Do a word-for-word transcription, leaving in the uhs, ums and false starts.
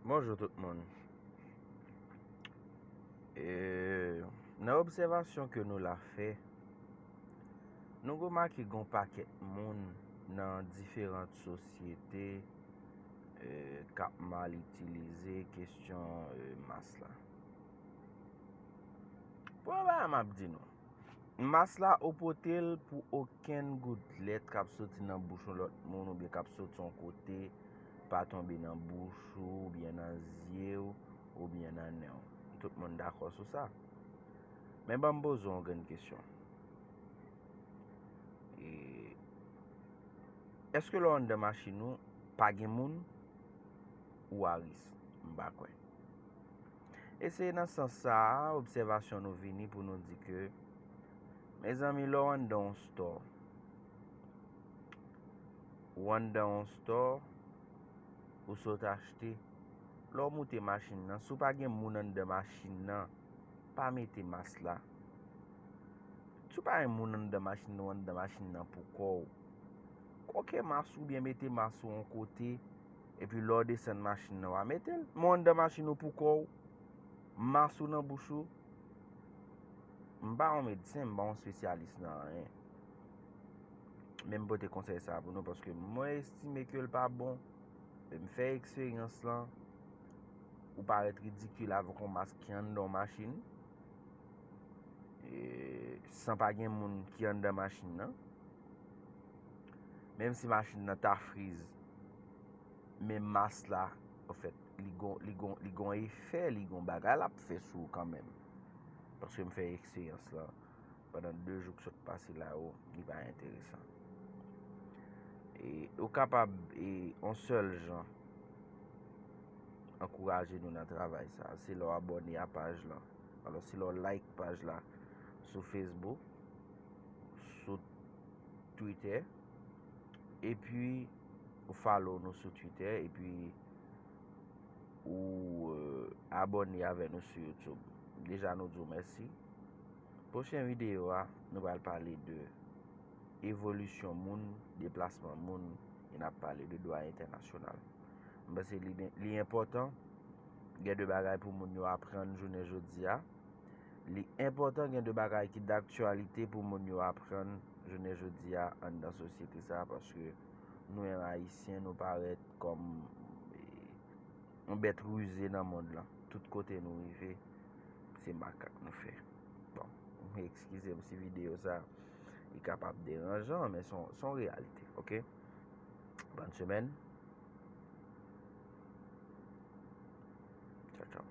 Bonjou tout moun. E, nan obsèvasyon ke nou la fè, nou remake gon pakèt moun nan diferan sosyete, e, k ap mal itilize kesyon, e, mas la. Premye bagay m ap di nou, mas la ou pote l pou okenn gout lèt k ap soti nan bouch yon lòt moun oubyen k ap soti yon kote pa tonbe nan bouch ou oubyen nan zye w oubyen nan nen w. Tout moun dakò sou sa. Men ban m poze w yon grenn kesyon. E, èske lè w anndan machin ou, pa gen moun? Ou a risk? M pa kwè. E se nan sans sa a, obsèvasyon nou vini pou nou di ke, mezanmi, lè w anndan yon store, ou anndan yon store, ou sot achte, lè w moute machin nan, si w pa gen moun anndan machin nan, pa mete mas la. Si w pa gen moun anndan machin nan, ou anndan machin nan pou kò w, koke mas ou oubyen mete mas ou yon kote, epi lè w desann machin nan, w a mete l. Men w anndan machin ou pou kò w, mas ou nan bouch ou, m pa yon medsen, m pa yon espesyalis nan anyen. Men m pote konsèy sa a pou nou paske mwen estime ke l pa bon. E m fè eksperyans lan. Ou parèt ridikil avèk yon mas ki anndan yon machin. E, san pa gen moun ki anndan machin nan. Menm si machin nan ta friz, men mas la, anfèt, li gon, li gon, li gon efè, li gon bagay l ap fè sou ou kanmenm. Paske m fè eksperyans lan pandan de jou k sot pase la yo, li pa enteresan. E, ou kapab, e, yon sèl jan, ankouraje nou nan travay sa, se lè w abòne a paj lan. Alò, se lè w like paj la sou Facebook, sou Twitter, epi ou follow nou sou Twitter, epi ou, e, abòne avè nou sou YouTube. Deja, nou di w mèsi. Pwochen videyo a, nou pral pale de evolisyon moun, deplasman moun, e n ap pale de dwa entènasyonal. M panse li, li enpòtan, gen de bagay pou moun yo aprann jounen jodi a. Li enpòtan, gen de bagay ki daktyalite pou moun yo aprann jounen jodi a anndan sosyete sa a, paske nou menm Ayisyen, nou parèt kòm, e, yon bèt rize nan mond lan. Tout kote nou rive, se makak nou fè. Bon, eskize m si videyo sa, li kapab deranjan, men se yon, se yon reyalite, oke? Bòn semèn. Tchaw, tchaw.